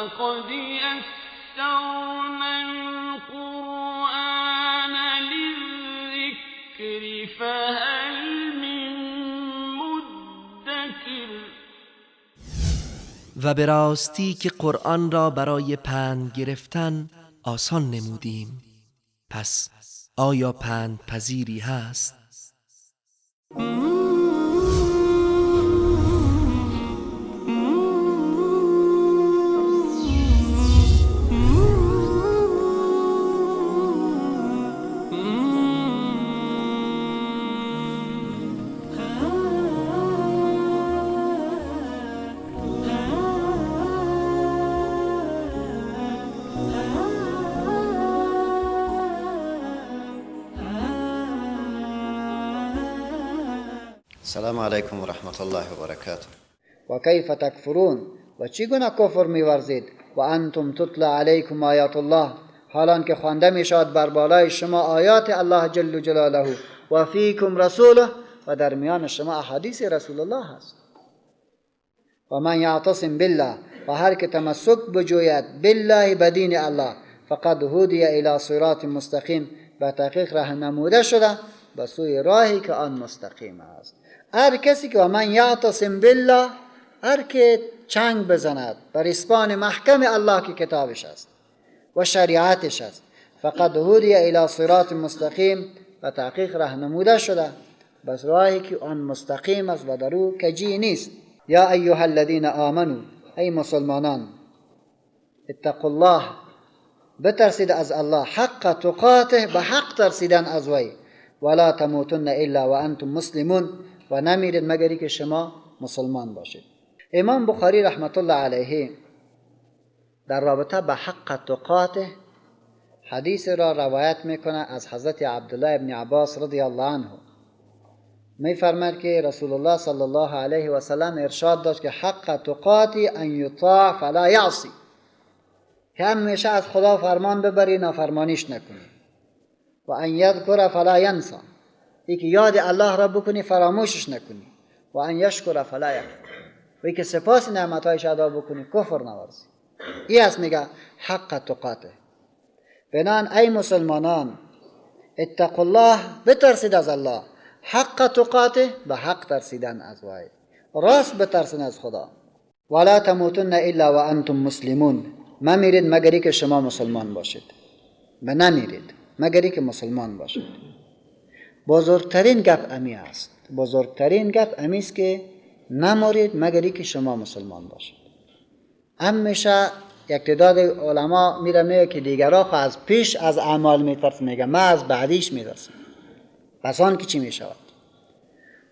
ولقد يسرنا القرآن للذكر فهل من مدكر. و به راستی که قرآن را برای پند گرفتن آسان نمودیم، پس آیا پند پذیری هست؟ السلام علیکم و رحمت الله و برکاته. و کیف تکفرون، و چگونه کفر می‌ورزید؟ و انتم تتلی علیکم آیات الله، حالان که خوانده میشود بر بالای شما آیات الله جل جلاله، و فیکم رسوله، و در میان شما احادیث رسول الله هست. و من یعتصم بالله، و هر که تمسک بجوید بالله بدین الله، فقد هدی الی صراط مستقیم، به تحقیق راهنموده شده به سوی راهی که آن مستقیم است. هر کسی که و من یعتصم بالله، هر که چنگ بزند بر اسپان محکم الله که کتابش است و شریعتش است، فقد هدی الی صراط مستقیم، و تحقیق راهنموده شده بس راهی که آن مستقیم است و در او کجی نیست. یا ایها الذین آمنو، ای مسلمانان، اتقوا الله، بترسید از الله، حق تقاته، به حق ترسیدن از وی، ولا تموتن الا وانتم مسلمون، و نمیرید مگری که شما مسلمان باشید. امام بخاری رحمت الله علیه در رابطه به حق تقاته حدیث را روایت میکنه از حضرت عبدالله ابن عباس رضی الله عنه. میفرماید که رسول الله صلی الله علیه و سلم ارشاد داشت که حق تقاتی ان یطاع فلا یعصی، که همیشه از خدا فرمان ببری نافرمانیش نکنی، و ان یذکر فلا ینسا، ای که یاد الله را بکنی فراموشش نکنی، و ان یشکر فلا یکفر، و ای که سپاس نعمتهایش ادا بکنی کفر نورزی. ای است میگه حق تقاته. بنان ای مسلمانان، اتقوا الله، بترسید از الله، حق تقاته، به حق ترسیدن از وی، راست بترسید از خدا. ولا تموتن الا وانتم مسلمون، ممیرید مگری که شما مسلمان باشید. به نمیرید مگری که مسلمان باشید. بزرگترین گپ امی است، بزرگترین گپ امی است که نمرید مگری که شما مسلمان باشید. همیشه یک تعداد علما میره میگه که دیگرها خو از پیش از اعمال میترسن، میگه من از بعدیش میترسم. پس آن که چی میشود؟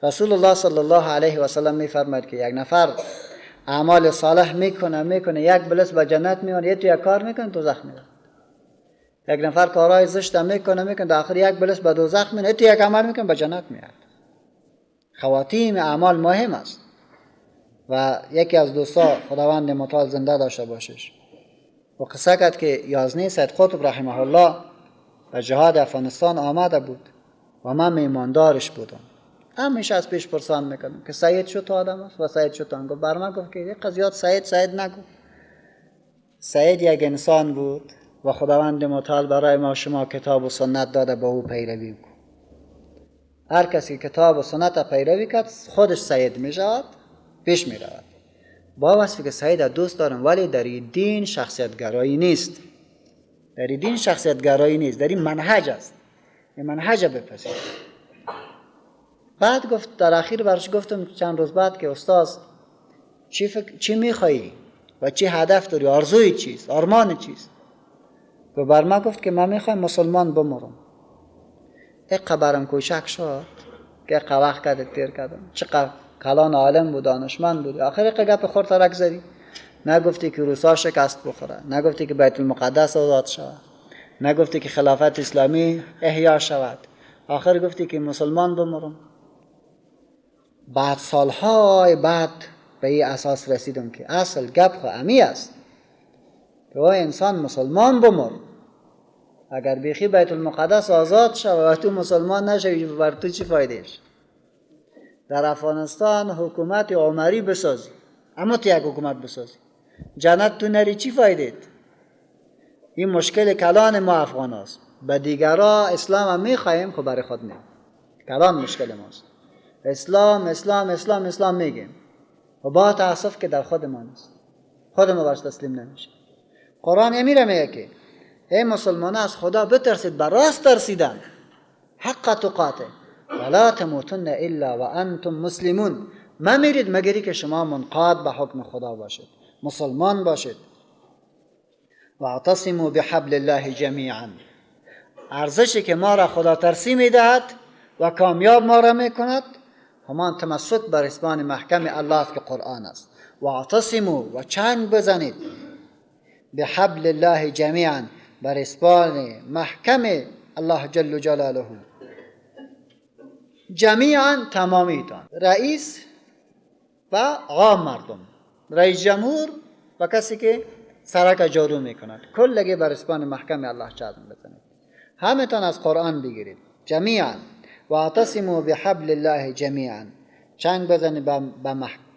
رسول الله صلی الله علیه و سلم میفرماید که یک نفر اعمال صالح میکنه یک بلس به جنت میاد، یه تو یک کار میکنه دوزخ میره. یک نفر کارهای زشت میکنه در آخر یک بلس به دوزخ میره، تو یک عمل میکنه به جنت میاد. خواتیم اعمال مهم است. و یکی از دوستا خداوند متعال زنده داشته باشش و قصه کرد که 11 سید قطب رحمه الله به جهاد افغانستان آمده بود و من میماندارش بودم. همیشه از پیش پرسان میکردم که سید شد تا آدم است و سید شد تا. گفت بر من گفت که یک زیاد سید نگو. سید یک انسان بود و خداوند متعال برای ما شما کتاب و سنت داده، با او پیروی کن. هر کسی کتاب و سنت پیروی کرد خودش سید می شود، پیش می رود. با وصفی که سید دوست دارم، ولی در این دین شخصیت گرایی نیست. در این دین شخصیت گرایی نیست، در این منهج است. این منهج بپذیر. بعد گفت در اخیر برش گفتم چند روز بعد که استاد چی میخوایی و چی هدف داری، آرزوی چیست، آرمان چیست؟ و بر ما گفت که من میخوایم مسلمان بمرم. اقا برم کوچک شد که اقا وقت کرده تیر کردم، چقدر کلان عالم بود، دانشمند بود، آخر اقا گپ خورد ترک زدی. نگفتی که روسا شکست بخوره، نگفتی که بیت المقدس آزاد شود، نگفتی که خلافت اسلامی احیا شود، آخر گفتی که مسلمان بمرم. بعد سالهای بعد به این اساس رسیدم که اصل گپ خو امی است که انسان مسلمان بمر. اگر بیخی بیت المقدس آزاد شود و تو مسلمان نشوی بر تو چی فایدهش؟ در افغانستان حکومت عمری بسازی، اما تو یک حکومت بسازی، جنت تو نری چی فایده؟ این مشکل کلان ما افغان هاست. به دیگرا اسلام هم میخواهیم، خب برای خود نه. کلان مشکل ماست. اسلام اسلام اسلام اسلام میگیم و با تاسف که در خود ما نیست، خود ما برش تسلیم نمیشه. قرآن امیره میگه که ای مسلمان از خدا بترسید، بر راست ترسیدن، حق تقاته، ولا تموتن الا وانتم مسلمون. ممیرید مگری که شما منقاد به حکم خدا باشید، مسلمان باشید. واعتصموا بحبل الله جمیعا. ارزشی که ما را خدا ترسی میدهد و کامیاب ما را میکند همان تمسک بر اسمان محکم الله است که قرآن است. واعتصموا و چنگ بزنید، بحبل الله جمیعا، بر اسمان محکم الله جل جلاله، جمیعا تمامیتان، رئیس و عام مردم، رئیس جمهور و کسی که سرک جارو میکند، کلگی بر اسمان محکم الله چنگ بزنید، همتان از قرآن بگیرید. جمیعا واعتصموا بحبل الله جمیعا، چنگ بزنید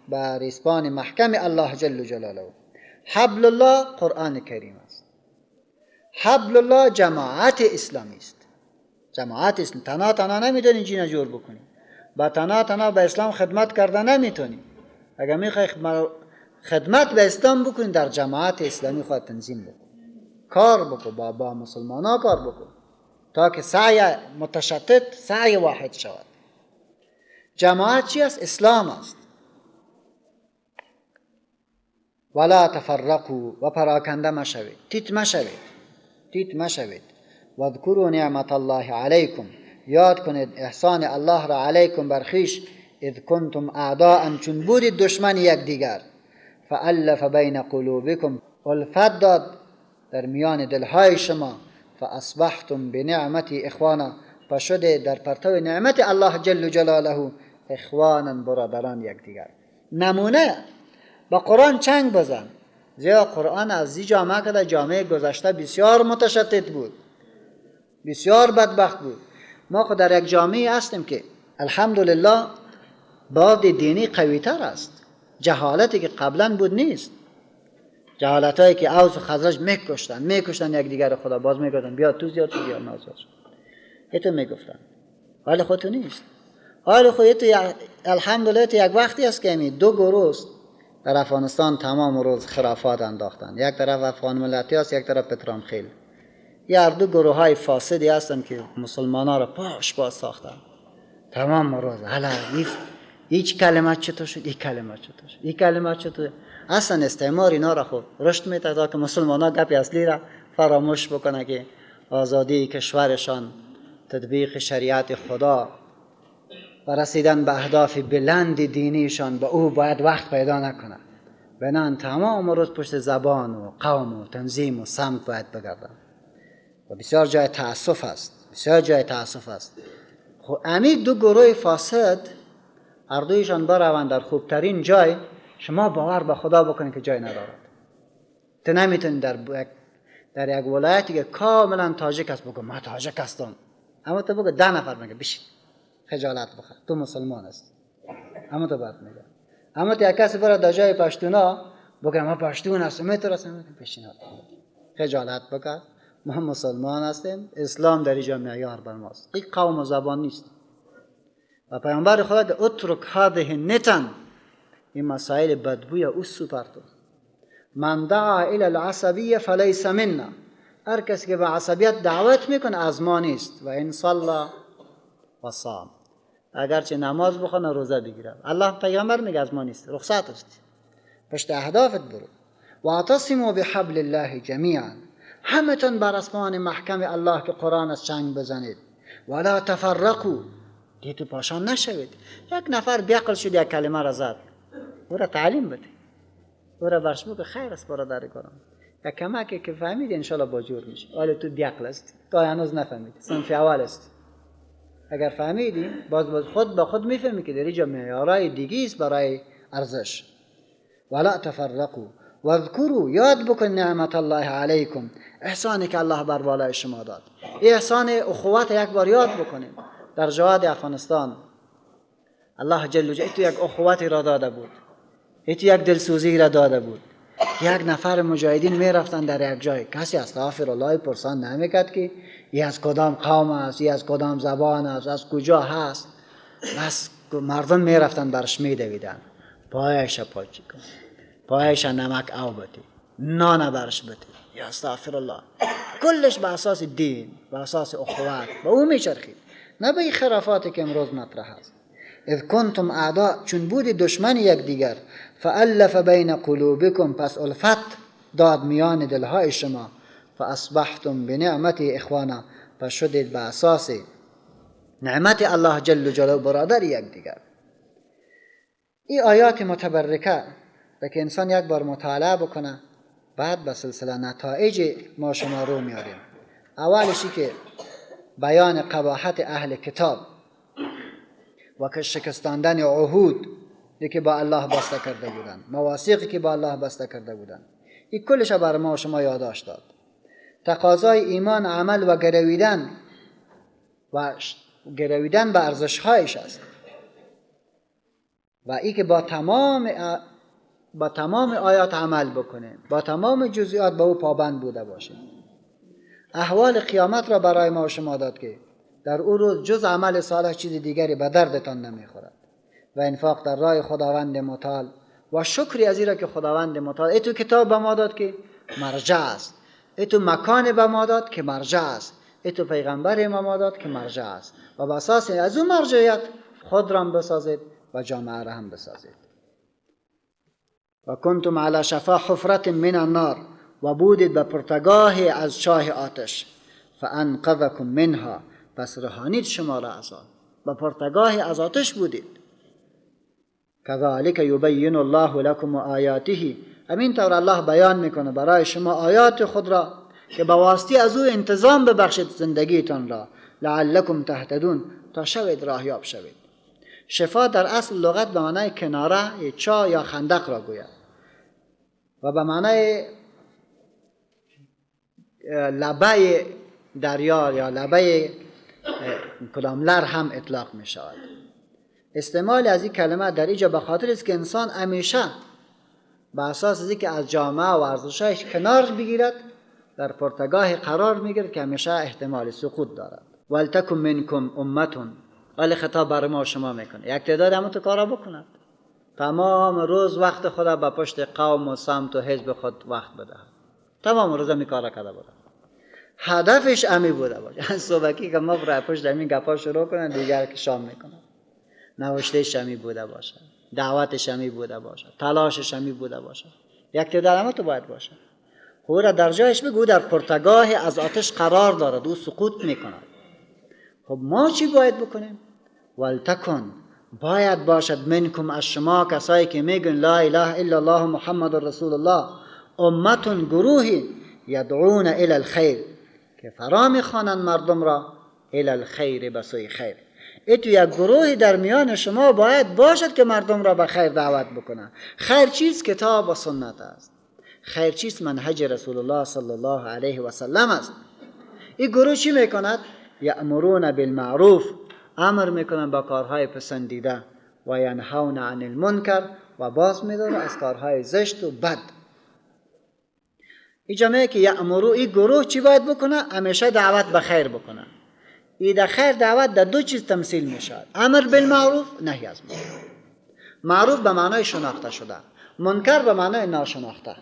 بر اسمان محکم الله جل جلاله. حبل الله قرآن کریم است. حبل الله جماعت اسلامی است. جماعت اسلامی تنها تنها نمیتونی جین جور بکنی، با تنها تنها به اسلام خدمت کرده نمیتونی. اگر میخوای خدمت به اسلام بکنی در جماعت اسلامی خود تنظیم بکن، کار بکن، با مسلمان ها کار بکن تا که سعی متشتت سعی واحد شود. جماعت چی است؟ اسلام است. ولا تفرقوا و پراکنده مشوید، تیت مشوید، تیت مشوید. واذکروا نعمت الله علیکم، یاد کنید احسان الله را علیکم بر خویش، اذ کنتم اعداء، چون بودید دشمن یکدیگر، فالف بین قلوبکم، الفت داد در میان دلهای شما، فاصبحتم بنعمتی اخوانا، پس شده در پرتو نعمت الله جل جلاله اخوانا، برادران یکدیگر. نمونه با قرآن چنگ بزن، زیرا قرآن از این جامعه که در جامعه گذشته بسیار متشتت بود، بسیار بدبخت بود. ما خود در یک جامعه هستیم که الحمدلله بعد دینی قوی تر است. جهالتی که قبلا بود نیست، جهالت هایی که اوس و خزرج میکشتن یکدیگر خدا، باز میگفتن بیا تو زیاد شد یا ما زیاد شد، ایتو میگفتن. حال خودتو نیست. حال خود تو الحمدلله تو یک وقتی است که دو گروه است در افغانستان تمام روز خرافات انداختن. یک طرف افغان ملتی است، یک طرف پترام خیل. یه هر دو گروه های فاسدی هستند که مسلمان ها را پاش باز ساختن. تمام روز حالا هیچ کلمه چطور شد، این کلمه چطور شد، این کلمه چطور. اصلا استعمار اینا را خود رشد میده تا که مسلمان ها گپ اصلی را فراموش بکنه که آزادی کشورشان، تطبیق شریعت خدا و رسیدن به اهداف بلند دینیشان به او باید وقت پیدا نکنه. بنان تمام روز پشت زبان و قوم و تنظیم و سمت باید بگردن و بسیار جای تأسف است، بسیار جای تأسف است. خب امی دو گروه فاسد هر دویشان بروند در خوبترین جای، شما باور به خدا بکنید که جای ندارد. تو نمیتونی در یک ولایتی که کاملا تاجک است بگو من تاجک هستم، اما تو بگو 10 نفر میگه بشین خجالت بخور تو مسلمان هستی، اما تو بعد میگه. اما تو یک کسی بره در جای پشتونا بگه من پشتون هستم، میترسم، بشین خجالت بکن، ما مسلمان هستیم، اسلام در اینجا معیار بر ماست، این قوم و زبان نیست. و پیامبر خدا که اترک هذه النتن، این مسائل بدبوی او سو پرتو. من دعا الی العصبیه فلیس منا، هر کسی که به عصبیت دعوت میکنه از ما نیست. و ان صلی و صام، اگرچه نماز بخونه روزه بگیره، الله پیامبر میگه از ما نیست، رخصت است، پشت اهدافت برو. واعتصموا بحبل الله جمیعا، همتون بر اسمان محکم الله که قرآن است چنگ بزنید. ولا تفرقوا، دیگه تو پاشان نشوید. یک نفر بیعقل شد یک کلمه را زد، او را تعلیم بده، او را برش بگو خیر است برادر کنم، یک کمکی که فهمید انشالله با جور میشه. حالا تو بیعقل است، تو هنوز نفهمیدی، صنف اول است. اگر فهمیدی باز خود به خود میفهمی که در اینجا معیارهای دیگه است برای ارزش. ولا تفرقوا واذکروا، یاد بکن نعمت الله علیکم، احسانی که الله بر بالای شما داد. احسان اخوت یک بار یاد بکنیم. در جهاد افغانستان الله جل جلاله تو یک اخوتی را داده بود، تو یک دلسوزی را داده بود، یک نفر مجاهدین میرفتن در یک جای، کسی استغفر الله پرسان نمیکرد که ای از کدام قوم است، ای از کدام زبان است، از کجا هست. بس مردم میرفتن برش میدویدن، پایش پاچی کن، پایش نمک او بتی، نان برش بتی، یا استغفر الله. کلش به اساس دین، به اساس اخوت به او میچرخید، نه به این خرافاتی که امروز مطرح است. اذ کنتم اعداء، چون بودی دشمن یکدیگر، فالف بین قلوبکم، پس الفت داد میان دلهای شما، فاصبحتم بنعمته اخوانا، پس شدید به اساس نعمت الله جل جلاله برادر یکدیگر. این آیات متبرکه که انسان یک بار مطالعه بکنه، بعد به سلسله نتایج ما شما رو میاریم. اولشی که بیان قباحت اهل کتاب و که شکستاندن عهود که با الله بسته کرده بودن، مواثیقی که با الله بسته کرده بودن، این کلش بر ما و شما یادداشت داد. تقاضای ایمان، عمل و گرویدن و گرویدن به ارزش‌هایش است و ای که با تمام آیات عمل بکنیم، با تمام جزئیات به او پابند بوده باشیم. احوال قیامت را برای ما و شما داد که در او روز جز عمل صالح چیز دیگری به دردتان نمیخورد و انفاق در راه خداوند متعال و شکری از این را که خداوند متعال ای تو کتاب به ما داد که مرجع است، ای تو مکان به ما داد که مرجع است، ای تو پیغمبر ما داد که مرجع است و به اساس از اون مرجعیت خود را هم بسازید و جامعه را هم بسازید. و کنتم علی شفا حفرة من النار، و بودید به پرتگاه از چاه آتش، فانقذکم منها، پس رهانید شما را از آن، به پرتگاه از آتش بودید. کذالک یبین الله لکم آیاته، همین طور الله بیان میکنه برای شما آیات خود را که به واسطه از او انتظام ببخشید زندگیتان را، لعلکم تهتدون، تا شوید راهیاب شوید. شفا در اصل لغت به معنای کناره، چاه یا خندق را گوید و به معنای لبه دریا یا لبه کدام لر هم اطلاق می شود. استعمال از این کلمه در اینجا به خاطر است که انسان همیشه به اساس از اینکه از جامعه و ارزش‌هایش کنار بگیرد در پرتگاه قرار میگیرد که همیشه احتمال سقوط دارد. ولتکن منکم امة، ولی خطاب بر ما شما میکنه یک تعداد همون تو کارا بکند، تمام روز وقت خود به پشت قوم و سمت و حزب خود وقت بدهد، تمام روز همی کارا کرده بوده، هدفش امی بوده باشه. صبحکی که ما برای پشت همین گپا شروع کنن دیگر که شام میکنن، نوشتهش همی بوده باشه، دعوتش همی بوده باشه، تلاشش همی بوده باشه، یک تعداد همه تو باید باشه. او را در جایش بگو در پرتگاه از آتش قرار دارد، او سقوط میکند. خب ما چی باید بکنیم؟ ولتکن، باید باشد، منکم از شما کسایی که میگن لا اله الا الله محمد رسول الله، امتون گروهی، یدعون الی الخیر، که فرا میخوانند مردم را، الی الخیر، به سوی خیر. ای تو یک گروهی در میان شما باید باشد که مردم را به خیر دعوت بکنند. خیر چیز کتاب و سنت است، خیر چیز منهج رسول الله صلی الله علیه و سلم است. این گروه چی میکند؟ یأمرون بالمعروف، امر میکنن با کارهای پسندیده، و ینهون عن المنکر، و باز میداره از کارهای زشت و بد. این جامعه که یأمرو، این گروه چی باید بکنه؟ همیشه دعوت به خیر بکنه. این در خیر دعوت در دو چیز تمثیل میشود: امر بالمعروف، نهی از منکر. معروف به معنای شناخته شده، منکر به معنای ناشناخته.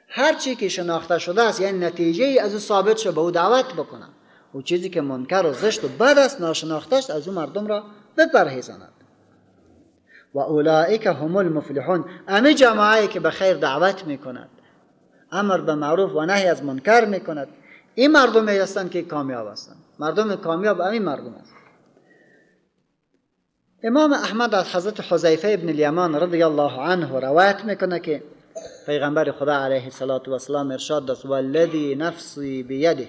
هر چی که شناخته شده است، یعنی نتیجه از او ثابت شده، به او دعوت بکنه. و چیزی که منکر و زشت و بد است، ناشناخته است، از او مردم را بپرهیزاند. و اولئک هم المفلحون، امی جماعی که به خیر دعوت میکند، امر به معروف و نهی از منکر میکند، این مردم هستند که کامیاب هستند. مردم کامیاب امی مردم است. امام احمد از حضرت حذیفه ابن الیمان رضی الله عنه روایت میکنه که پیغمبر خدا علیه الصلاة والسلام ارشاد داشت: والذی نفسی بیده،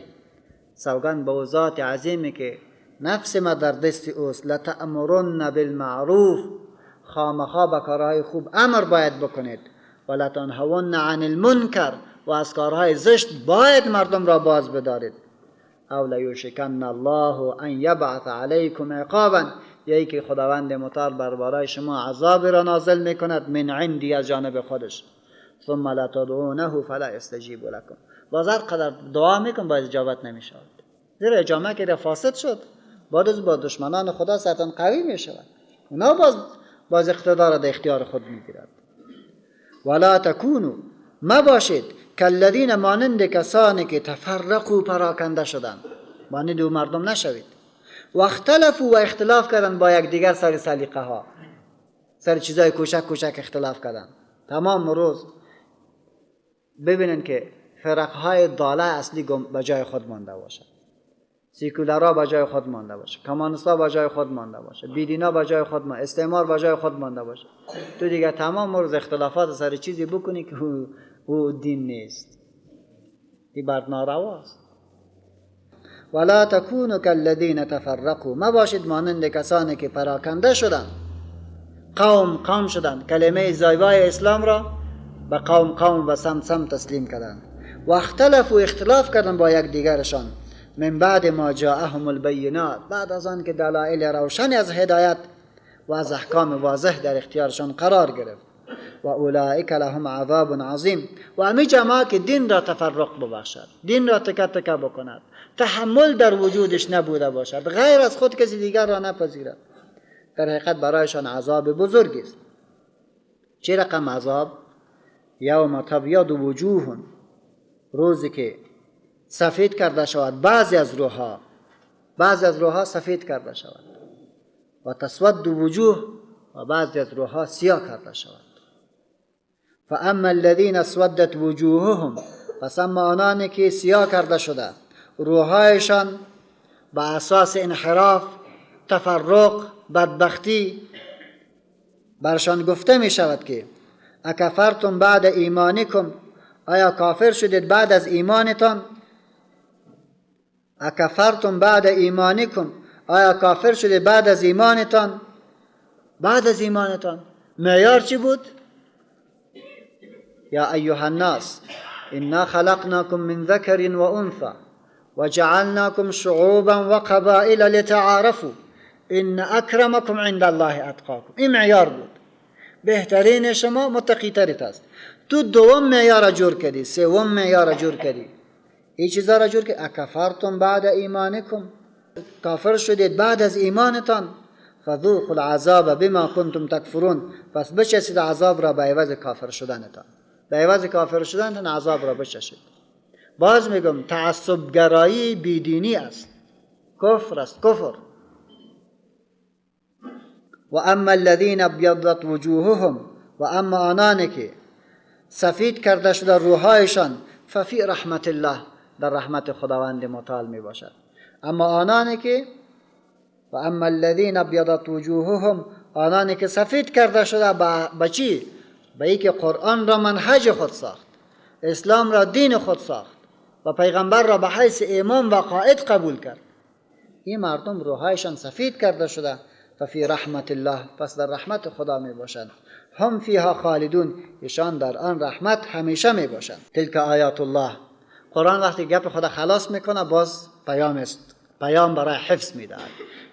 سوگند به ذات عظیمی که نفس ما در دست اوست، لتأمرن بالمعروف، خامخا به کارهای خوب امر باید بکنید، و لتنهون عن المنکر، و از کارهای زشت باید مردم را باز بدارید، او لیوشکن الله ان یبعث علیکم عقابا، یعنی که خداوند متعال بر بالای شما عذاب را نازل میکند، من عندی، از جانب خودش، ثم لا تدعونه فلا یستجیب لكم. باز هر قدر دعا میکن باز اجابت نمیشود، زیرا جامعه که فاسد شد بعد از با دشمنان خدا سرطان قوی میشود، اونا باز اقتدار در اختیار خود میگیرد. ولا تکونوا، مباشید، کالذین، مانند کسانی که تفرقوا، پراکنده شدند، مانند او مردم نشوید. و اختلفوا، و اختلاف کردند با یکدیگر سر سلیقه ها، سر چیزای کوچک کوچک اختلاف کردند. تمام روز ببینن که فرقهای ضاله اصلی به جای خود مانده باشد، سیکولارا به جای خود مانده باشه، کمونیستا به جای خود مانده باشه، بیدینا به جای خود مانده، استعمار به جای خود مانده باشه. تو دیگه تمام روز اختلافات سر چیزی بکنی که او دین نیست، این بر نارواست. ولا تکونوا کالذین تفرقوا، مباشید مانند کسانی که پراکنده شدند، قوم قوم شدند، کلمه زیبای اسلام را به قوم قوم و سمت سمت تسلیم کردند. و اختلفوا، اختلاف کردند با یکدیگرشان، من بعد ما جاءهم البینات، بعد از آن که دلایل روشن از هدایت و از احکام واضح در اختیارشان قرار گرفت. و اولئک لهم عذاب عظیم. و امی جماعت که دین را تفرق ببخشد، دین را تکه تکه بکند، تحمل در وجودش نبوده باشد، غیر از خود کسی دیگر را نپذیرد، در حقیقت برایشان عذاب بزرگی است. چه رقم عذاب؟ یوم تبیض وجوه، روزی که سفید کرده شود بعضی از روحها، بعضی از روحها سفید کرده شود، و تسود وجوه، و بعضی از روحها سیاه کرده شود. فاما الذین اسودت وجوههم، پس اما آنانی که سیاه کرده شده روحهایشان به اساس انحراف، تفرق، بدبختی، برشان گفته می شود که اکفرتم بعد ایمانکم، آیا کافر شدید بعد از ایمانتان؟ اکفرتم بعد ایمانکم، آیا کافر شدید بعد از ایمانتان؟ بعد از ایمانتان معیار چی بود؟ یا ایها الناس انا خلقناکم من ذکر و انثی وجعلناکم شعوبا و قبائل لتعارفوا ان اکرمکم عند الله اتقاکم. این معیار بود، بهترین شما متقی ترت است. تو دوم معیار جور کردی، سوم معیار جور کردی، این چیزا را جور کردی. اکفرتم بعد ایمانکم، کافر شدید بعد از ایمانتان. فذوقوا العذاب بما کنتم تکفرون، پس بچشید عذاب را به عوض کافر شدنتان، به عوض کافر شدنتان عذاب را بچشید. باز میگم تعصبگرایی بیدینی است، کفر است، کفر. و اما الذین ابیضت وجوههم، و اما آنانی که سفید کرده شده روحایشان، ففی رحمت الله، در رحمت خداوند متعال می باشد. اما آنانی که و اما الذین ابیضت وجوههم، آنانی که سفید کرده شده به چی؟ به اینکه قرآن را منهج خود ساخت، اسلام را دین خود ساخت و پیغمبر را به حیث امام و قائد قبول کرد، این مردم روحایشان سفید کرده شده، ففی رحمت الله، پس در رحمت خدا می باشند. هم فیها خالدون، ایشان در آن رحمت همیشه می باشند. تلک آیات الله. قرآن وقتی گپ خدا خلاص میکنه باز پیام است، پیام برای حفظ میدهد.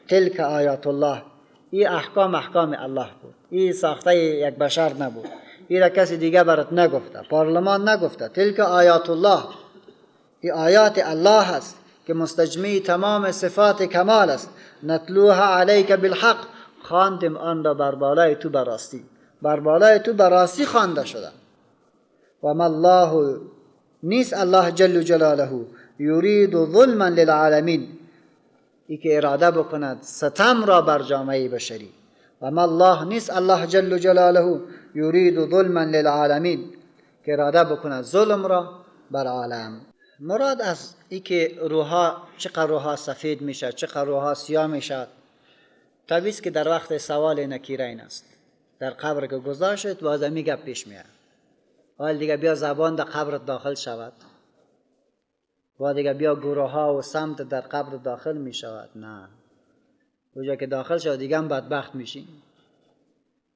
تلک آیات الله، این احکام احکام الله بود، این ساخته یک بشر نبود، این را کسی دیگه برات نگفته، پارلمان نگفته. تلک آیات الله، این آیات الله است که مستجمع تمام صفات کمال است. نتلوها علیک بالحق، خواندیم آن را بر بالای تو براستی، بر بالای تو براستی خوانده شده. و ما الله، نیست الله جل جلاله، یرید ظلما للعالمین، ای که اراده بکند ستم را بر جامعه بشری. و ما الله، نیست الله جل جلاله، یرید ظلما للعالمین، که اراده بکند ظلم را بر عالم. مراد از ای که روحا چقدر روحا سفید میشه، چقدر روحا سیاه میشه، طبیعی است که در وقت سوال نکیرین است، در قبر که گذاشت باز می گپ پیش میاد، حال دیگه بیا زبان در قبر داخل شود، و دیگه بیا گروه ها و سمت در قبر داخل می شود. نه، اونجا که داخل شود دیگه هم بدبخت میشیم.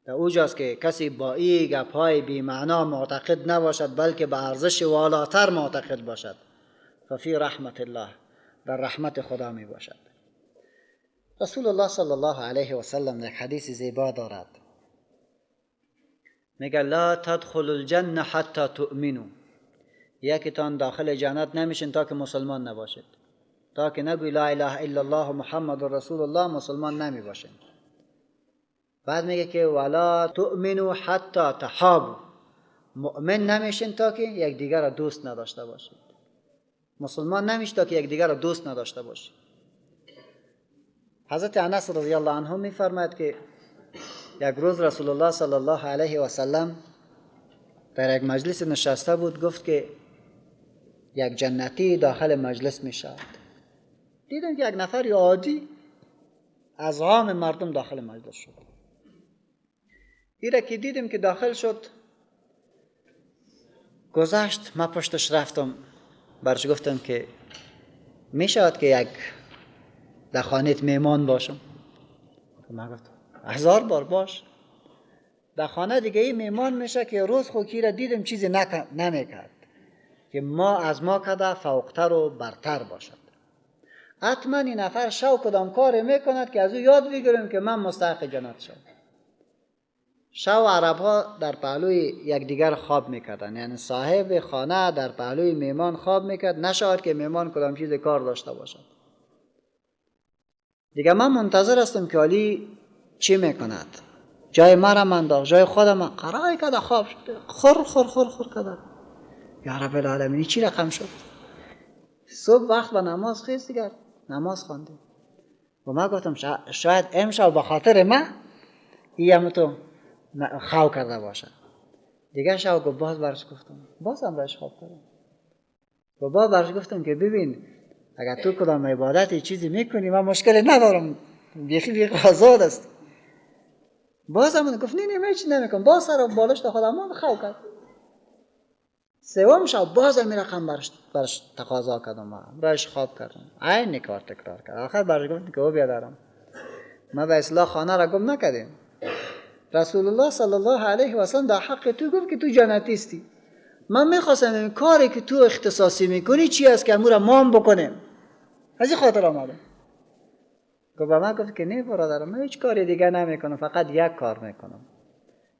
در اوجاست که کسی با این گپ های بی معنا معتقد نباشد، بلکه به ارزش والاتر معتقد باشد. ففی رحمت الله، در رحمت خدا می باشد. رسول الله صلی الله علیه و سلم یک حدیث زیبا دارد، میگه لا تدخل الجنه حتی تؤمنوا، یکیتان داخل جنت نمیشین تا که مسلمان نباشید، تا که نگوی لا اله الا الله و محمد رسول الله مسلمان نمی باشین. بعد میگه که ولا تؤمنوا حتی تحابوا، مؤمن نمیشین تا که یکدیگر را دوست نداشته باشید. مسلمان نمیشین تا که یکدیگر را دوست نداشته باشید. حضرت انس رضی الله عنه میفرماید که یک روز رسول الله صلی الله علیه و سلم در یک مجلس نشسته بود، گفت که یک جنتی داخل مجلس می شود. دیدم که یک نفر عادی از عام مردم داخل مجلس شد. ایره که دیدم که داخل شد، گذشت، من پشتش رفتم، برش گفتم که می شود که یک در خانهت میمان باشم؟ من گفتم 1000 بار باش. در خانه دیگه ای میمان میشه که روز خو را دیدم چیزی نمیکرد که ما از ما کده فوقتر و برتر باشد. حتما این نفر شو کدام کار میکند که از او یاد بگیریم که من مستحق جنت شم. شو عرب ها در پهلوی یکدیگر خواب میکردن، یعنی صاحب خانه در پهلوی میمان خواب میکرد، نشود که میمان کدام چیز کار داشته باشد. دیگه من منتظر هستم که علی چی میکند. جای مرا انداخت، جای خودم قرار کرده خواب شد، خور خور خور خور کرده. یا رب العالمین چی رقم شد؟ صبح وقت به نماز خیست، دیگر نماز خواندیم و من گفتم شاید امشب به خاطر من این تو خو کرده باشه. دیگه شب گفت باز برش گفتم، باز هم برش خواب کردم و باز برش گفتم که ببین اگر تو کدام عبادت چیزی میکنی من مشکل ندارم، بیخی بیخی آزاد است. باز هم گفت نه نه من چیز نمیکنم، باز سر بالشت خودم من خو کرد. سوم شب باز هم رقم برش تقاضا کردم، برش خواب کردم، عین کار تکرار کرد. آخر برش گفتم که او بیادرم ما به اصلاح خانه را گم نکردیم. رسول الله صلی الله علیه و سلم در حق تو گفت که تو جنتی استی. من میخواستم این کاری که تو اختصاصی میکنی چی است که امور مام بکنیم، از این خاطر آمدم. گفت به من گفت که نه برادرم، من هیچ کاری دیگه نمیکنم، فقط یک کار میکنم.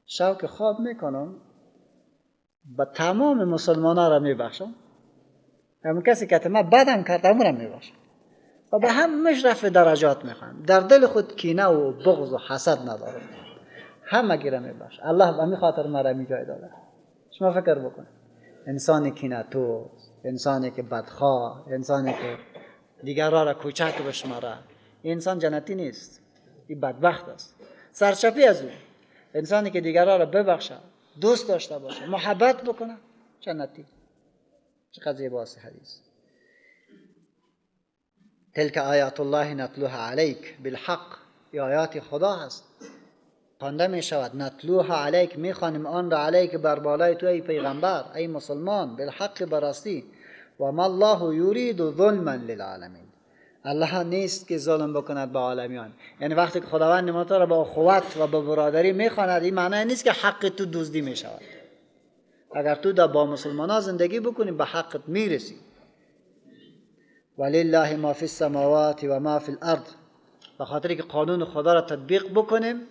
شب که خواب میکنم با تمام مسلمان ها را میبخشم، همون کسی که من بدم کرد همون را میبخشم و به همش رفع درجات میخوام. در دل خود کینه و بغض و حسد ندارم، همه گیره میبخش. الله به همین خاطر مرا می جای داده. شما فکر بکن، انسانی کینه تو، انسانی که بدخواه، انسانی که دیگران را کوچک بشماره، این انسان جنتی نیست، این بدبخت است. سرچپی از او انسانی که دیگران را ببخشه، دوست داشته باشه، محبت بکنه، جنتی. چقدر زیباست حدیث. تلک آیات الله نتلوها علیک بالحق، ای آیات خدا هست خوانده می شود. نتلوها علیک، می خوانیم آن را، علیک بر بالای تو ای پیغمبر، ای مسلمان، بالحق براستی. و ما الله یرید ظلما للعالمین، الله نیست که ظلم بکند به عالمیان. یعنی وقتی که خداوند ما تو را با اخوت و با برادری میخواند، این معنی نیست که حق تو دزدی میشود. اگر تو با مسلمان ها زندگی بکنی به حقت میرسی. ولله ما فی السماوات و ما فی الارض، به خاطر که قانون خدا را تطبیق بکنیم،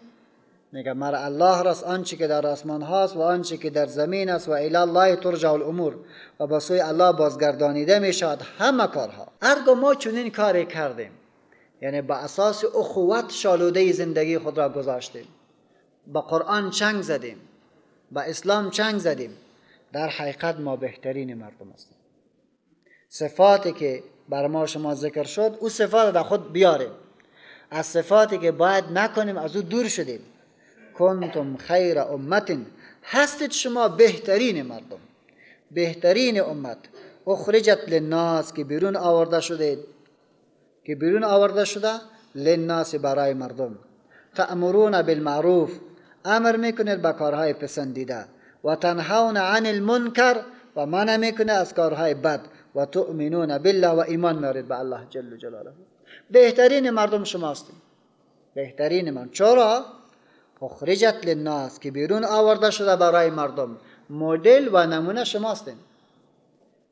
میگه مر الله راست آنچه که در آسمان هاست و آنچه که در زمین است، و الی الله ترجع الامور، و به سوی الله بازگردانیده می شود همه کارها. هرگاه ما چنین کاری کردیم، یعنی به اساس اخوت شالوده زندگی خود را گذاشتیم، با قرآن چنگ زدیم، با اسلام چنگ زدیم، در حقیقت ما بهترین مردم هستیم. صفاتی که بر ما شما ذکر شد، او صفات در خود بیاریم. از صفاتی که باید نکنیم از او دور شدیم. کنتم خیر امت، هستید شما بهترین مردم، بهترین امت. اخرجت للناس، که بیرون آورده شده، که بیرون آورده شده، للناس برای مردم. تأمرون بالمعروف، امر میکنید به کارهای پسندیده، و تنهون عن المنکر، و منع میکنید از کارهای بد، و تؤمنون بالله، و ایمان میارید به الله جل جلاله. بهترین مردم شما هستید، بهترین من. چرا؟ اخرجت للناس، که بیرون آورده شده برای مردم، مدل و نمونه شما هستین.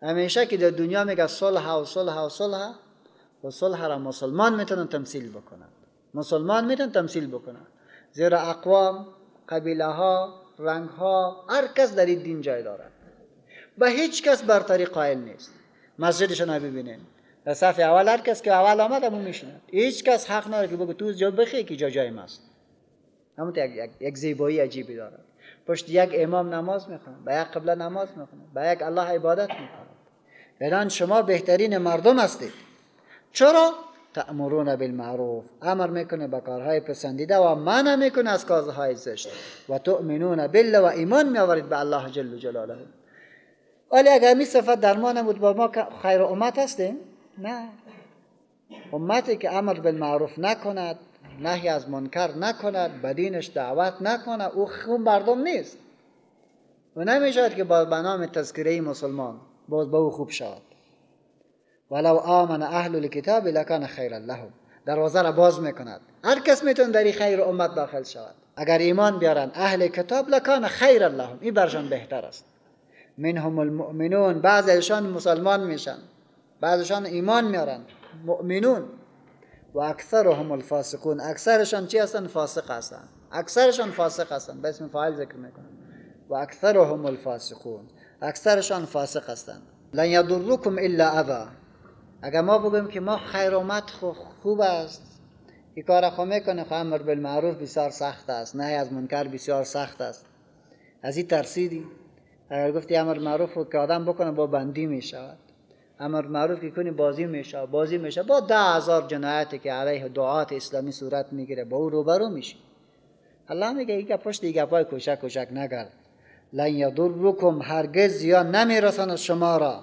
همیشه که در دنیا میگه صلح و صلح و صلح و صلح را مسلمان میتونن تمثیل بکنند، مسلمان میتونن تمثیل بکنند، زیرا اقوام، قبیله ها، رنگها، هر کس در این دین جای دارد و هیچ کس برتری قائل نیست. مسجدشون ببینین، در صف اول هر کس که اول آمد همون میشیند، هیچ کس حق نداره که بگه تو جا بخی که جا جای ماست. همون یک زیبایی عجیبی دارد. پشت یک امام نماز میخونه، به یک قبله نماز میخونه، به یک الله عبادت میکنه. بدان شما بهترین مردم هستید. چرا؟ تأمرون بالمعروف، امر میکنه به کارهای پسندیده و منع میکنه از کارهای زشت، و تؤمنون بالله، و ایمان میآورید به الله جل جلاله. ولی اگر می صفت در ما نبود، با ما خیر امت هستیم؟ نه. امتی که امر بالمعروف نکند، نهی از منکر نکند، به دینش دعوت نکند، او خوب مردم نیست. و نمیشود که با نام تذکره مسلمان باز به او خوب شود. ولو آمن اهل الکتاب لکان خیرا لهم، دروازه را باز میکند، هر کس میتونه در این خیر امت داخل شود. اگر ایمان بیارن اهل کتاب لکان خیرا لهم، این برشان بهتر است. منهم المؤمنون، بعضیشان مسلمان میشن، بعضیشان ایمان میارن، مؤمنون. و اکثرهم الفاسقون، اکثرشان چی هستن؟ فاسق هستن. اکثرشان فاسق هستن، به اسم فاعل ذکر میکنن. و اکثرهم الفاسقون، اکثرشان فاسق هستند. لن یضرکم الا اذی، اگر ما بگویم که ما خیر امت خوب است، این کار خو میکنه، خو امر بالمعروف بسیار سخت است، نهی از منکر بسیار سخت است، از این ترسیدی. اگر گفتی امر معروف که آدم بکنه با بندی میشود، امر معروف که کنی بازی میشه، بازی میشه با 10,000 جنایتی که علیه دعات اسلامی صورت میگیره، با او روبرو میشی. الله میگه این پشت این گپای کوچک کوچک نگرد. لن یضرکم، هرگز یا نمیرساند شما را.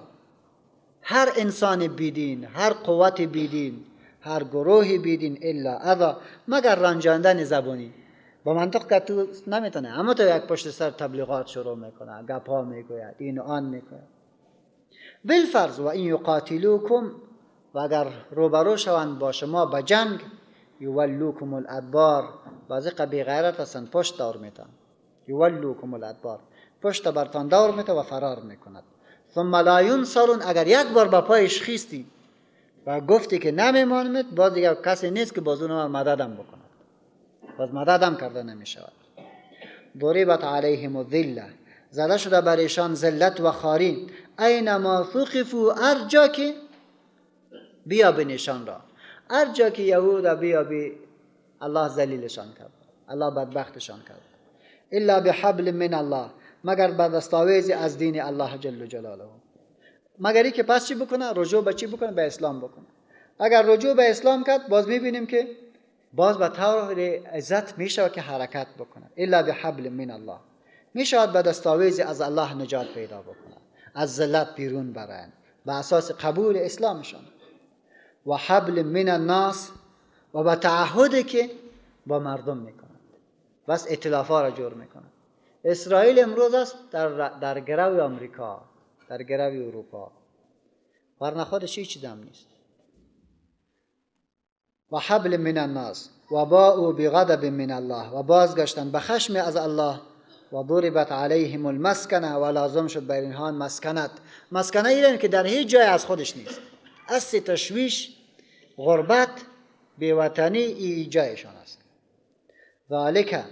هر انسان بیدین، هر قوت بیدین، هر گروه بیدین، الا اذا، مگر رنجاندن زبانی. با منطق که تو نمیتونه، اما تو یک پشت سر تبلیغات شروع میکنه، گپ ها میگوید، این و آن میکنه. بالفرض و این یقاتلوکم، و اگر روبرو شوند با شما به جنگ، یولوکم الادبار، بعضی بی غیرت هستند، پشت دار میتن. یولوکم الادبار، پشت برتان دار میته و فرار میکند. ثم لا ینصرون، اگر یک بار با پایش خیستی و گفتی که نمیمانمت، باز دیگه کسی نیست که باز اونم مددم بکند، باز مددم کرده نمیشود. ضربت علیهم الذله، زده شده بر ایشان ذلت و خواری. اینما ثقفوا، هر جا که بیابین ایشان را، هر جا که یهود بیابی، الله ذلیلشان کرد، الله بدبختشان کرد. الا بحبل من الله، مگر به دستاویز از دین الله جل جلاله. مگر ای که پس چی بکنه؟ رجوع به چی بکنه؟ به اسلام بکنه. اگر رجوع به اسلام کرد، باز میبینیم که باز به طور عزت میشود که حرکت بکنه. الا بحبل من الله، میشود به دستاویز از الله نجات پیدا بکنه، از ذلت بیرون برند به اساس قبول اسلامشان. و حبل من الناس، و به تعهدی که با مردم میکنند، بس ائتلاف‌ها را جور میکنند. اسرائیل امروز است در گروه آمریکا، در گروه اروپا، ورنه خودش هیچ چیز هم نیست. و حبل من الناس و باءوا بغضب من الله، و بازگشتن به خشم از الله. و ضربت علیهم المسکنه، و لازم شد بر اینها مسکنت. مسکنه اینه که در هیچ جای از خودش نیست، اصل تشویش، غربت، بیوطنی ای جایشان است. ذالک،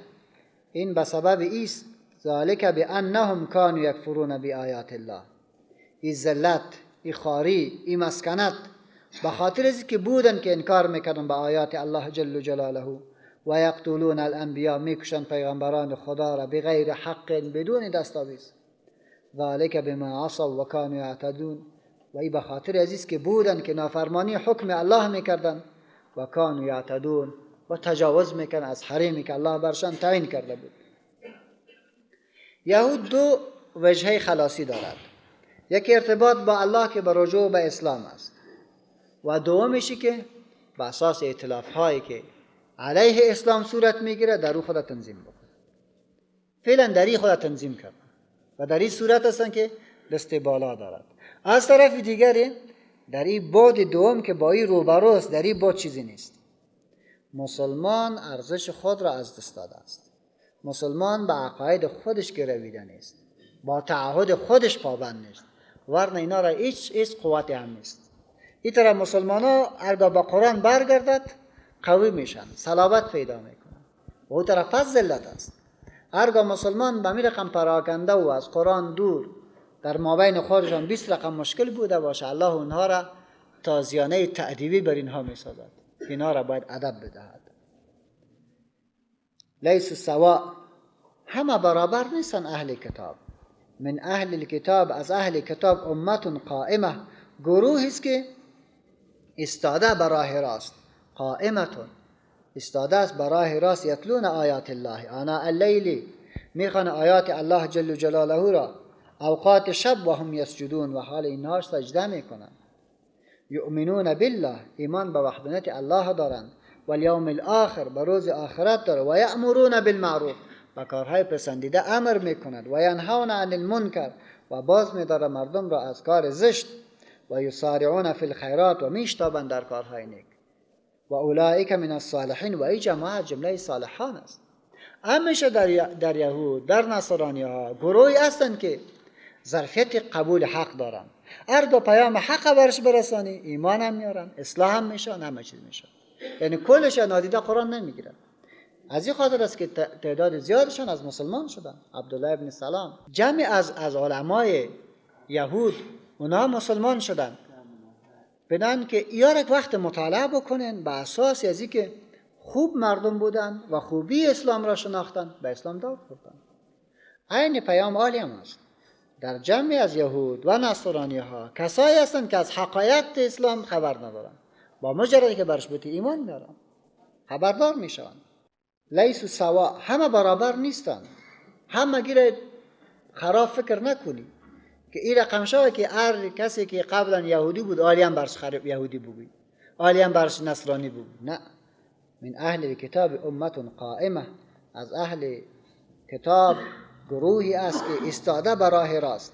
این به سبب ایست، ذالک بانهم کانوا یکفرون بآیات الله. ای ذلت، ای خواری، ای مسکنت به خاطر از که بودن که انکار میکردن به آیات الله جل جلاله. و یقتلون الانبیا، میکشن پیغمبران خدا را بغیر حق، بدون دستاویز. ذالک بما عصوا و کانوا یعتدون، و ای به خاطر از که بودن که نافرمانی حکم الله میکردن. و کانوا یعتدون، و تجاوز میکنن از حریمی که الله برشان تعیین کرده بود. یهود دو وجهه خلاصی دارد، یکی ارتباط با الله که به رجوع به اسلام است، و دومشی که به اساس ائتلاف هایی که علیه اسلام صورت میگیره در او خود تنظیم بکنه. فعلا در این خود تنظیم کرد و در این صورت هستن که دست بالا دارد. از طرف دیگری در این بعد دوم که با این روبروست، در این بعد چیزی نیست. مسلمان ارزش خود را از دست داده است. مسلمان به عقاید خودش گرویده نیست، با تعهد خودش پابند نیست، ورنه اینا را هیچ قوتی هم نیست. این طرف مسلمان ها اگر با قرآن برگردد قوی میشن، صلابت پیدا میکنن، و او طرف پس ذلت است. هرگاه مسلمان به می رقم پراکنده و از قرآن دور در مابین خودشان 20 رقم مشکل بوده باشه، الله اونها را تازیانه تأدیبی بر اینها می سازد. اینها را باید ادب بدهد. لیس سواء، همه برابر نیستن اهل کتاب. من اهل الکتاب، از اهل کتاب امت قائمه، گروهی است که استاده بر راه راست. قائمتون استاده است بر راه راست. یتلون آیات الله آناء اللیل، میخوان آیات الله جل جلاله را اوقات شب، و هم یسجدون، و حال اینها سجده میکنن. یؤمنون بالله، ایمان به وحدانیت الله دارند، و الیوم الاخر، به روز آخرت دارند، و یأمرون بالمعروف، به کارهای پسندیده امر میکند، و ینهون عن المنکر، و باز میداره مردم را از کار زشت، و یسارعون فی الخیرات، و میشتابند در کارهای نیک، و اولئک من الصالحین، و این جماعت جمله صالحان است. همیشه در یهود، در نصرانی ها گروهی هستند که ظرفیت قبول حق دارند. هرگاه پیام حق برش برسانی ایمان هم میارن، اصلاح هم میشن، همه چیز میشن. یعنی کلش نادیده قرآن نمیگیرن. از این خاطر است که تعداد زیادشان از مسلمان شدن. عبدالله ابن سلام، جمع از علمای یهود، اونا مسلمان شدن. بدن که ایارک وقت مطالعه بکنن، به اساس از اینکه خوب مردم بودن و خوبی اسلام را شناختن، به اسلام داد خوردن. عین پیام عالی هم است. در جمعی از یهود و نصرانی ها کسایی هستند که از حقایق اسلام خبر ندارن، با مجردی که برش بوده ایمان میارن، خبردار میشن. لیس سوا، همه برابر نیستن. همه گیره خراب فکر نکنی که این رقم شوه که هر کسی که قبلا یهودی بود آلی هم برش خراب یهودی بگوی، آلی هم برش نصرانی بگوی. نه، من اهل الکتاب امت قائمه، از اهل کتاب گروهی است که ایستاده بر راه راست.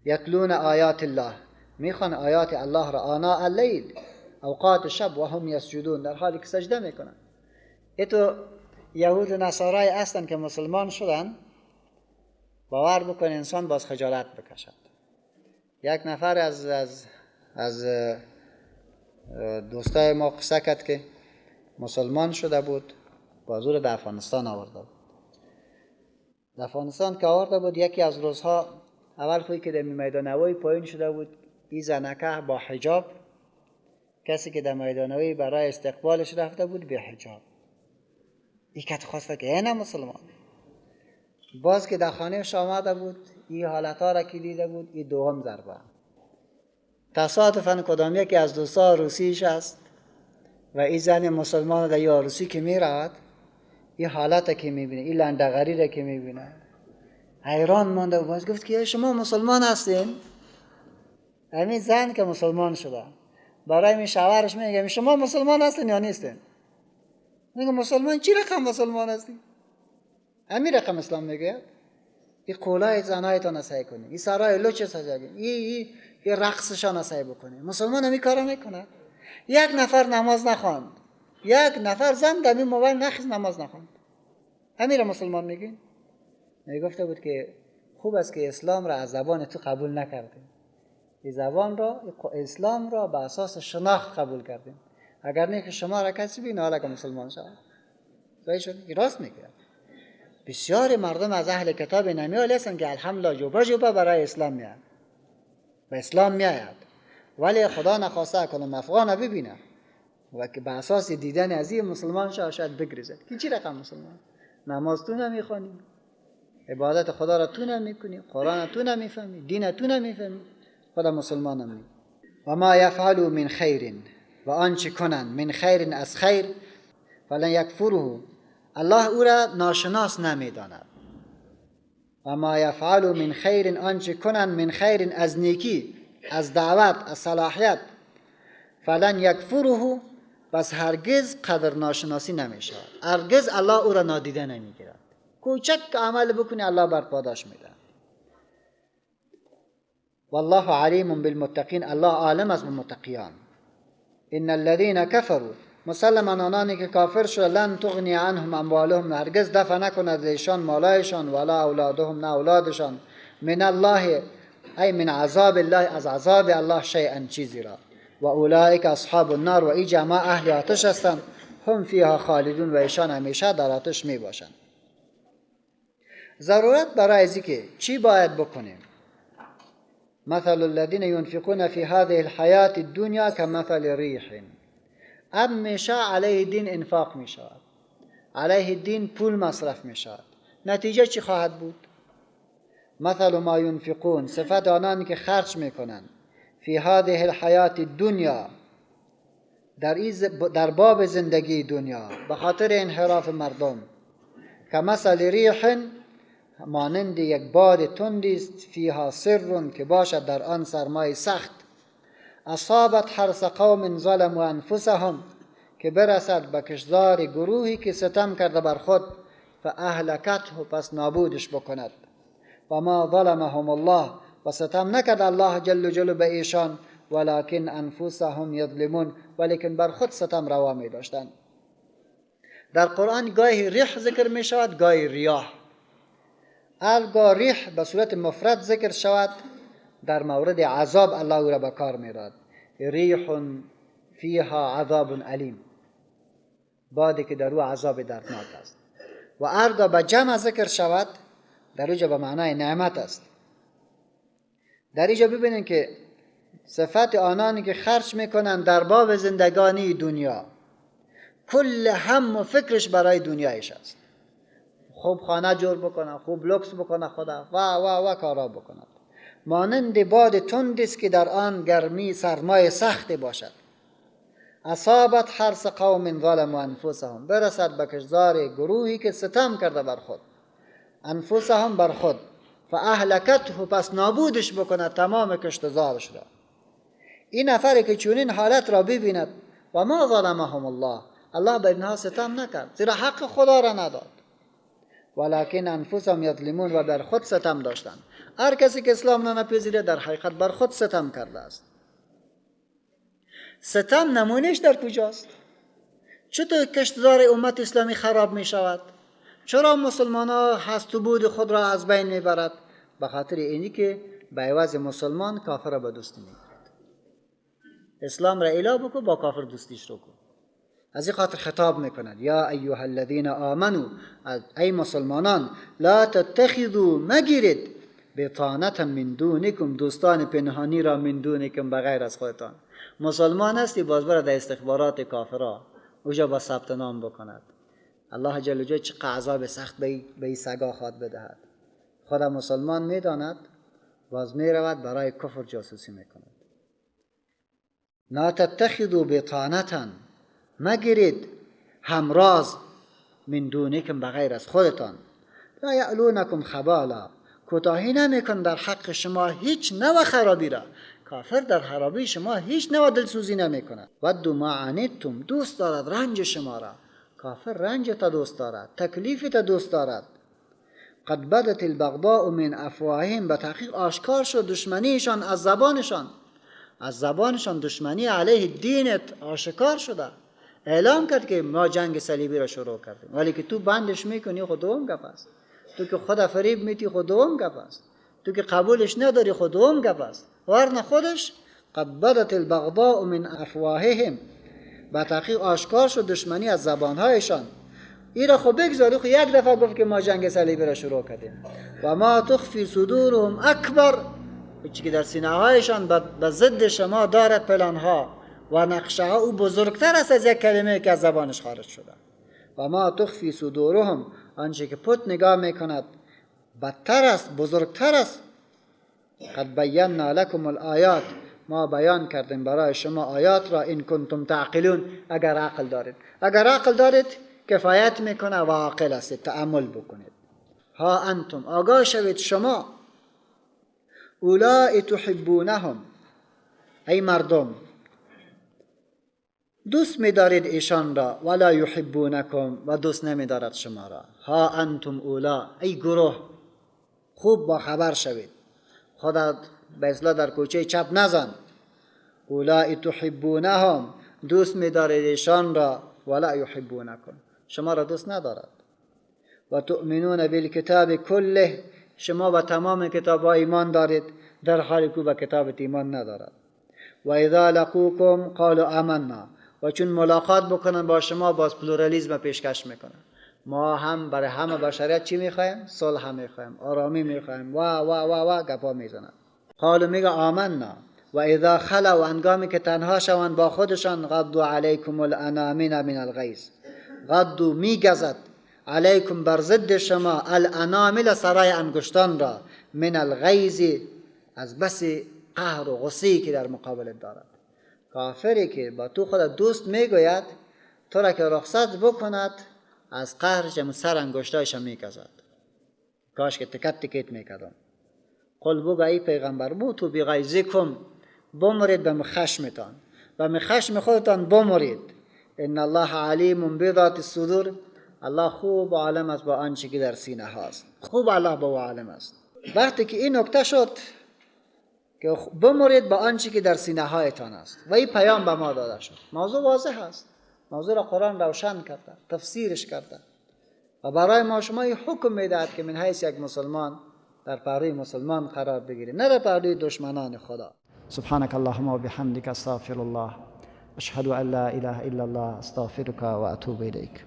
یتلون آیات الله، میخوان آیات الله را، آناء اللیل، اوقات شب، و هم یسجدون، در حالی که سجده میکنن. ایتو یهود و نصارای هستن که مسلمان شدن، باور بکن انسان باز خجالت بکشد. یک نفر از دوستای ما قصه کرد که مسلمان شده بود، باز او را در افغانستان آورده بود. در افغانستان که آورده بود، یکی از روزها اول خوی که در میدان هوایی پایین شده بود، این زنکه با حجاب، کسی که در میدان هوایی برای استقبالش رفته بود به حجاب، این کت خواسته که اینه مسلمان. باز که در خانهش آمده بود، این حالتها را که دیده بود، این دوم ضربه. تصادفاً کدام یکی از دوستا روسیش است و این زن مسلمان در یه روسی که می رود، این حالت که میبینه، این لندغری را که میبینه، حیران مانده و باز گفت که شما مسلمان هستین؟ همین زن که مسلمان شده برای می شوهرش میگه شما مسلمان هستین یا نیستین؟ میگه مسلمان چی رقم مسلمان هستی؟ همین رقم اسلام میگه. این قولای زنایتان سعی کنی، این سرای لوچ سعی کنی، این رقصشان سعی بکنی. مسلمان همین کارو میکنه. یک نفر نماز نخواند، یک نفر زن در این موبایل نخیز نماز نخواند، همین را مسلمان میگین؟ میگفته بود که خوب است که اسلام را از زبان تو قبول نکردیم، این زبان را، اسلام را به اساس شناخت قبول کردیم، اگر نه که شما را کسی بینه حالا که مسلمان شد. صحیح شد؟ راست میگه. بسیار مردم از اهل کتاب نمیال هستند که الحمدلله جوبه جوبه برای اسلام میاد، به اسلام میآید، ولی خدا نخواسته کنم افغان ببینه و که به اساس دیدن از این مسلمان شد شاید بگریزد که چی رقم مسلمان، نماز تو نمیخوانی، عبادت خدا را تو نمیکنی، قرآن تو نمیفهمی، دین تو نمیفهمی، خدا مسلمان نمی. و ما یفعلوا من خیر، و آنچه کنند من خیر از خیر، فلن یکفره، الله او را ناشناس نمیداند. و ما یفعلوا من خیر، آنچه کنند من خیر از نیکی، از دعوت، از صلاحیت، فلن یکفره، پس هرگز قدر ناشناسی نمی شود، هرگز الله او را نادیده نمیگیرد. کوچک عمل بکنی الله بر پاداش میده. والله علیم بالمتقین، الله عالم است به متقیان. ان الذين كفروا، مسلما آنانی که کافر شد، لن تغنی عنهم اموالهم، هرگز دفع نکند ایشان مالایشان، ولا اولادهم، نه اولادشان، من الله ای من عذاب الله، از عذاب الله شیئا چیزی را. و اولئک اصحاب النار، و ای جماع اهل آتش هستند، هم فیها خالدون، و ایشان همیشه در آتش می باشند. ضرورت برای ازی که چی باید بکنیم؟ مثل الذين ينفقون في هذه الحياة الدنيا كمثل ريح. اب میشه علیه دین انفاق می شود، علیه دین پول مصرف می شود، نتیجه چی خواهد بود؟ مثل ما ينفقون، صفت آنان که خرج میکنند، فی هذه الحیات الدنیا، در باب زندگی دنیا، به خاطر انحراف مردم، کمثل ریح، مانند یک باد تندی است، فیها سر، که باشد در آن سرمای سخت، اصابت حرث قوم ظلموا انفسهم، که برسد به کشتزار گروهی که ستم کرده بر خود، فاهلکته، پس نابودش بکند. و ما ظلمهم الله، و ستم نکرد الله جل جلاله به ایشان، ولکن انفسهم یظلمون، ولیکن بر خود ستم روا می داشتند. در قرآن گاهی ریح ذکر می شود، گاهی ریاح. هرگاه ریح به صورت مفرد ذکر شود، در مورد عذاب الله او را به کار می راد. ریح فیها عذاب علیم، بادی که در او عذاب دردناک است. و هرگاه به جمع ذکر شود، در اینجا به معنای نعمت است. در اینجا ببینید که صفت آنانی که خرج میکنند در باب زندگانی دنیا، کل هم و فکرش برای دنیایش است. خوب خانه جور بکنه، خوب لکس بکنه خدا و و و کارا بکند. مانند باد تند است که در آن گرمی سرمای سخت باشد. اصابت حرث قوم ظلموا انفسهم، برسد به کشتزار گروهی که ستم کرده بر خود، انفسهم بر خود، فاهلکته، پس نابودش بکند تمام کشتزارش را. این نفری که چنین حالت را ببیند، و ما ظلمهم الله، الله بر اینها ستم نکرد، زیرا حق خدا را نداد، ولکن انفسهم یظلمون، و بر خود ستم داشتند. هر کسی که اسلام نپذیره در حقیقت بر خود ستم کرده است. ستم نمونهش در کجاست؟ چطور کشتزار امت اسلامی خراب می شود؟ چرا مسلمان ها هست و بود خود را از بین می برد؟ به خاطر اینی که به عوض مسلمان کافر را به دوستی می گیرد. اسلام را اعلا بکن، با کافر دوستیش رو کن. از این خاطر خطاب میکند، یا ایها الذین آمنو، ای مسلمانان، لا تتخذوا، مگیرید، بطانة من دونکم، دوستان پنهانی را، من دونکم، بغیر از خودتان. مسلمان هستی، باز برد در استخبارات کافرا اوجا با ثبت نام بکند. الله جل جلاله چه عذاب سخت به این سگا خواد بدهد. خدا مسلمان میداند، باز میرود برای کفر جاسوسی میکند. لا تتخذوا بطانة، مگیرید همراز، من دونکم، بغیر از خودتان. لا یعلونکم خبالا، کوتاهی نمیکن در حق شما هیچ نوع خرابی را. کافر در خرابی شما هیچ نوع دلسوزی نمیکند. ودوا ما عنتم، دوست دارد رنج شما را. کافر رنج تا دوست دارد، تکلیف تا دوست دارد. قد بدت البغضاء من افواههم، به تحقیق آشکار شد دشمنیشان از زبانشان. از زبانشان دشمنی علیه دینت آشکار شده. اعلام کرد که ما جنگ صلیبی را شروع کردیم، ولی که تو بندش میکنی خود دوم گپ است. تو که خود فریب میتی خود دوم گپ است. تو که قبولش نداری خود دوم گپ است. ورنه خودش قد بدت البغضاء من افواههم، به تحقیق آشکار شد دشمنی از زبانهایشان. این را خب بگذاری، خب یک دفعه گفت که ما جنگ صلیبی را شروع کردیم. و ما تخفی صدورهم اکبر، چی که در سینه هایشان به ضد شما دارد پلان ها و نقشه ها، او بزرگتر است از یک کلمه که از زبانش خارج شده. و ما تخفی صدورهم، آنچه که پت نگاه میکند بدتر است، بزرگتر است. قد بینا لکم الآیات، ما بیان کردیم برای شما آیات را، این کنتم تعقلون، اگر عقل دارید. اگر عقل دارید کفایت میکنه و عاقل هستید، تأمل بکنید. ها انتم، آگاه شوید شما، اولئک تحبونهم، ای مردم دوست می‌دارید ایشان را، ولا یحبونکم، و دوست نمی‌دارد شما را. ها انتم اولا، ای گروه، خوب با خبر شوید، خدا به اصلاح در کوچه چپ نزن. اولئک تحبونهم، دوست می‌دارید ایشان را، ولا یحبونکم، شما را دوست ندارد. و تؤمنون بالکتاب کله، شما به تمام کتاب ها ایمان دارید، در حالی که به کتاب ایمان ندارد. و اذا لقوکم قالوا آمنا، و چون ملاقات بکنن با شما باز پلورالیسم پیشکش میکنن. ما هم برای همه بشریت چی میخوایم؟ صلح میخوایم، آرامی میخوایم، و و و و گپا میزنند. قالوا میگه آمنا و اذا خلوا، هنگامی که تنها شوند با خودشان، غضوا علیکم الانامل من الغیظ، غضوا میگزد، علیکم بر ضد شما، الانامل سرای انگشتان را، من الغیظ از بس قهر و غصه‌ای که در مقابلت دارد. کافری که با تو خود دوست میگوید، تو را که رخصت بکند از قهرش سر انگشتایش میگزد، کاش که تکت تکت میکردم. قل بگو ای پیغمبر موتو بغیظکم، بمرید به خشمتان، به خشم خودتان بمرید. ان الله علیم بذات الصدور، الله خوب عالم است با آنچه که در سینه هاست، خوب الله با او عالم است. وقتی که این نکته شد که بمرید با آنچه که در سینه هایتان است و این پیام به ما داده شد، موضوع واضح است، موضوع را قرآن روشن کرده، تفسیرش کرده و برای ما شما این حکم میدهد که من حیث یک مسلمان در پهلوی مسلمان قرار بگیریم، نه در پهلوی دشمنان خدا. سبحانك اللهم وبحمدك استغفر الله اشهد ان لا اله الا الله استغفرك واتوب الیک.